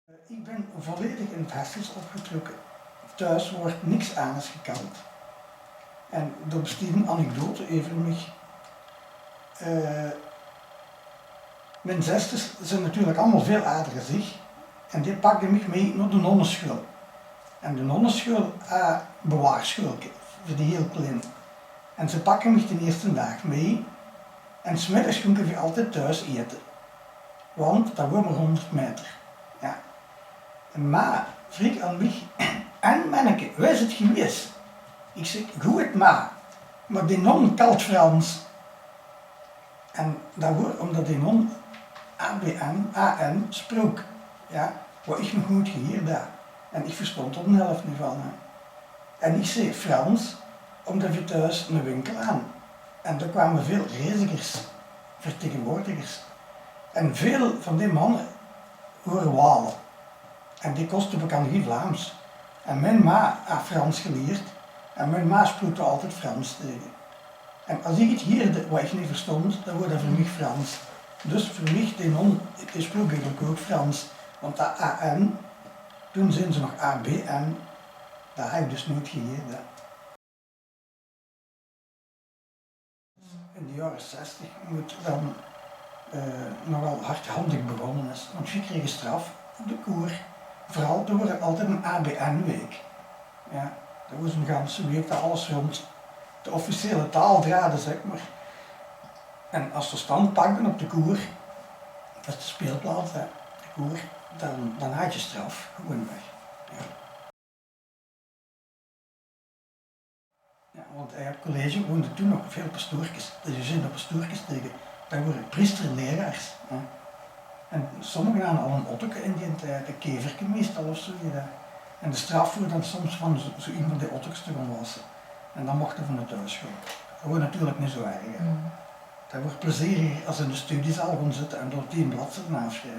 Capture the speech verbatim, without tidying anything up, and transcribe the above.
Eh, iech bin volledig in 't Hessels opgetrokke. Thoes weurt niks aanders gekald. En dao besteit 'n anekdote euver miech. Eh, mien zesters zien natuurlek allemaol väöl aajer es iech. En die pakde miech mei nao de nonneschoel. En de nonneschoel, eh, bewaarschoelke veur de hiel klein. En ze pakke miech d'n ierste daag mei. En 's middags goon v'r altied thoes ete. Want dat woor mer hoonderd meter. Jao. En ma vreeg aon miech: "En menneke, wie is 't gewees?" Iech zègk: "Good, ma, mer die non kalt Frans." En dat woor umtot die non A B N, A N sprook. Jao, wat iech nog noets gehieërd had. En iech verstoond dao de helf neet vaan, hè. En iech zag Frans, umtot v'r thoes 'ne winkel hant. En dao kwame väöl reizigers, vertegenwoordigers. En väöl vaan die manne wore Wale. En die koste bekans gei Vlaams. En mien ma had Frans gelieërd. En mien ma sprook altied Frans tege. En es iech get hieërde wat iech neet verstoond, dan woor dat veur miech Frans. Dus veur miech, die non, die sprook eigelek ouch Frans. Want dat A N, toen zag ze nog A B N, dat had iech dus noets gehieërd, hè. In de jaore zesteg, wie 't dan, eh, nogal hardhendig begós is. Want v'r krege straf op de koer. Veural, d'r woor altied 'n A B N-week. Jao, dat woor 'n ganse week dat alles roond de officiële taol drejde, zègk mer. En es ze stand pakde op de koer, dat is de speelplaots, hè, de koer, dan, dan hads te straf, gewoenweg. Jao. Jao, want, eh, op college woonde toen nog väöl pastoerkes. Dus v'r zien dao pastoerkes tege. Dat wore priester-leraars, hè. En sommege hawwe al 'n ottoke in dien tied, 'n keverke meistal of zoe get, hè. En de straf woor dan soms vaan zoe, zoe ein vaan die ottokes te goon wasse. En dan mochte v'r vaan thoes goon. Dat woor natuurlek neet zoe erg, hè. Dat woor plezeeriger es in de studiezaal goon zitte en dao tien bladzijde aofsjrieve.